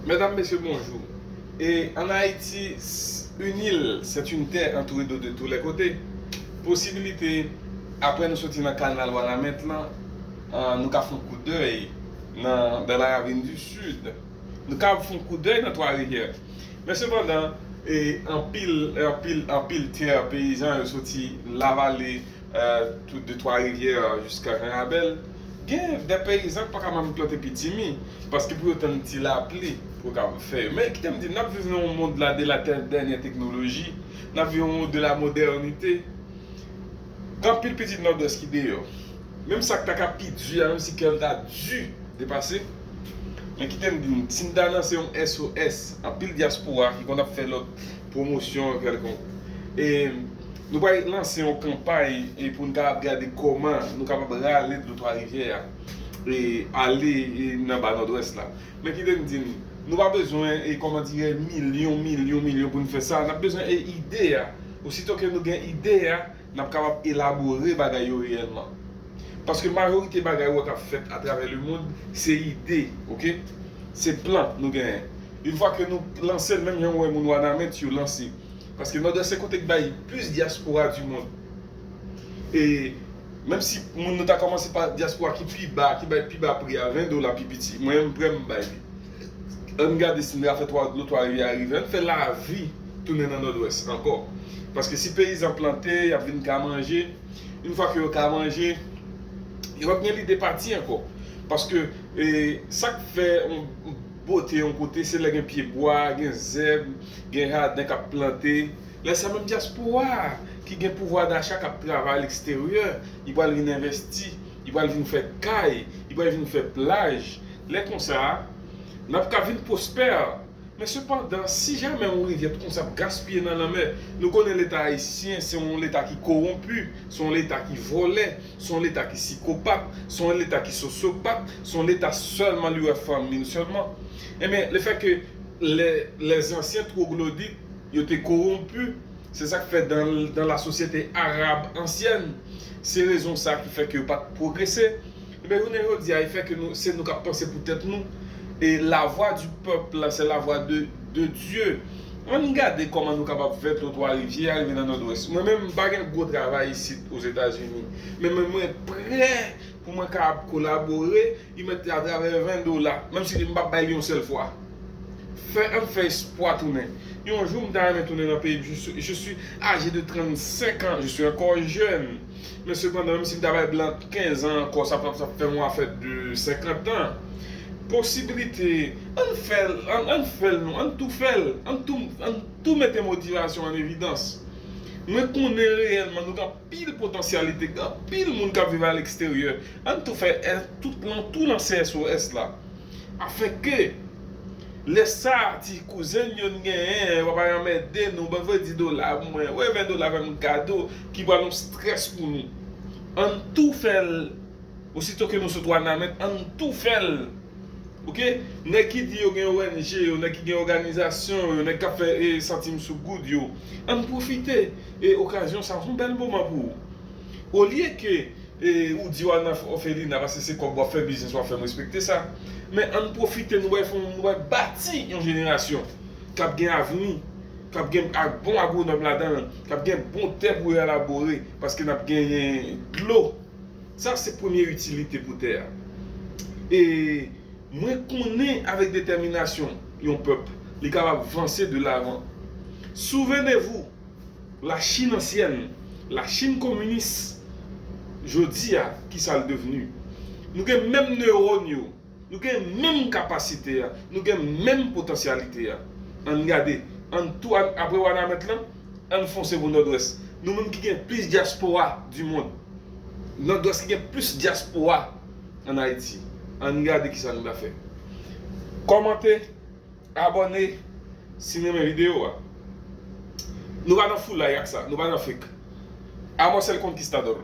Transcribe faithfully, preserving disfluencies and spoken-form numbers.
Medam, mesye, bonjou. E an Ayiti, s- une île, c'est une terre entourée d'eau de tous les côtés. Posibilite, apre nou soti nan kanal Wanament lan, ah, nou ka fè yon koudèy nan, dans la ravine du Sud. Nou ka fè yon koudèy nan Twa Rivyè. Men sepandan, e, anpil, anpil, anpil tè peyizan yo soti Lavale, eh, tout de Twa Rivyè jiska Jan Rabèl. Gen de peyizan ki pa ka menm plante pitimi, paske pou yo tann ti lapli pou yo ka fè yo. Men kite m di, n ap viv nan yon mond la de la tè- dènyè teknoloji, n ap viv yon mond de la modènite. Gen anpil pitit Nòdwès ki deyò. Menm sa k ta ka pi di a, menm si kè l ta di depase. Men kite m di n, si n ta lanse yon S O S, anpil dyaspora ki konn ap fè lòt pwomosyon kèlkonk. E nou pral lanse yon kanpay e pou n kapab gade kòman nou kapab rale dlo Twa Rivyè a e ale e nan ba Nòdwès la. Men kite m di n, nou pa bezwen e kòman dire milyon, milyon, milyon pou n fè sa. N ap bezwen e ide a. Osito ke nou gen ide a, n ap kapab elabore bagay yo reyèlman. Paske majorite bagay ou wè k ap fèt atravè lemonn, se ide, oke? Se plan nou genyen. Yon fwa ke nou lanse l, menm jan w wè moun Wanament yo lanse. Paske Nòdwès se kote k bay plis dyaspora di mond. E menm si moun nou ta kòmanse pa dyaspora ki pi ba, ki bay pi ba pri a, ven dola pi piti, mwen menm prè m bay li. Ann gade si n ka fè Twa- dlo Twa Rivyè a rive. Ann fè lavi tounen nan Nòdwès ankò. Paske si peyizan plante, y ap vin ka manje. Yon fwa ke yo ka manje, yo p ap gen lide pati ankò. Paske e, sa k fè yon bote yon kote, se lè gen pyebwa, gen zèb, gen jaden k ap plante. Lè sa menm dyaspora a ki gen pouvwa dacha k ap travay aleksteryè, li pral vin envesti, li pral vin fè kay, li pral vin fè plaj. Lè konsa a, n ap ka vin pwospè. Men sepandan, si jamè yon rivyè konsa ap gaspiye nan lanmè, nou konnen Leta ayisyen se yon Leta ki kowonpi, se yon Leta ki vòlè, se yon Leta ki sikopat, se yon Leta ki sosyopat, se yon Leta sèlman li wè fanmi l sèlman. Enben, lefètke lè, lèzansyen twoglodit, yo te kowonpi, se sa k fè dan, dan la sosyete arab ansyèn, se rezon sa ki fè ke yo pa t pwogrese. Enben, jounen jodi a, e fè ke nou, se nou k ap panse pou tèt nou. E la voix du peuple, c'est la voix de, de Dieu. Ann gade kòman nou kapab fè dlo Twa Rivyè a rive nan Nòdwès. Mwen menm, m pa gen gwo travay isit Ozetazini. Men mwen, mwen prè pou mwen kapab kolabore, y mèt atravè ven dola, menm si m p ap bay li yon sèl fwa. Fè, ann fè espwa tounen. Yon jou, m ta renmen tounen nan peyi m. Je suis, je suis âgé de trannsenk ans, je suis encore jeune. Men sepandan, menm si m ta bay blan kenz an ankò, sa p ap, sa p ap fè m yon afè de senkant an. Posibilite, ann fè l, ann, ann fè l nou, ann tou fè l, ann tou, ann tou mete motivasyon an evidans. Mwen konnen reyèlman nou gen anpil potansyalite, gen anpil moun k ap viv aleksteryè. Ann tou fè, eh, tout, ann tou lanse S O S la. Afenke lè sa ti kouzen yo n genyen, yo pa anmède nou, ban vre di dola pou mwen, wè ven dola fè m kado, ki pral yon strès pou nou. Ann tou fè l, osito ke nou sot Wanament, ann tou fè l. Oke? Nèg ki di yo gen O N G yo, nèg ki gen òganizasyon yo, nèg k ap fè e santim sou goud yo, ann pwofite e okazyon sa, se yon bèl moman pou ou. Olye ke e, ou di w al nan òfelina, paske se kòb w ap fè biznis, w ap fè m respekte sa. Men ann pwofite, nou pral fè, nou pral bati yon jenerasyon k ap gen avni, k ap gen ak bon agwonòm ladan l, k ap gen bon tè pou yo elabore, paske n ap genyen dlo. Sa se premye itilite pou tè a. E mwen konnen avèk detèminasyon yon pèp, li kapab vanse de lavan. Souvenez-vous, la Chine ancienne, la Chine communiste, jodi a, ki sa l devni? Nou gen menm newòn yo, nou gen menm kapasite a, nou gen menm potansyalite a. Ann gade, ann tou, ann, apre Wanament lan, ann fonse pou Nòdwès. Nou menm ki gen plis dyaspora di mond. Nòdwès ki gen plis dyaspora ann Ayiti. Ann gade kisa nou ka fè. Kòmante, abòne, si n renmen videyo a. Nou pa nan foulay ak sa, nou pa nan fake. Amo es el conquistador.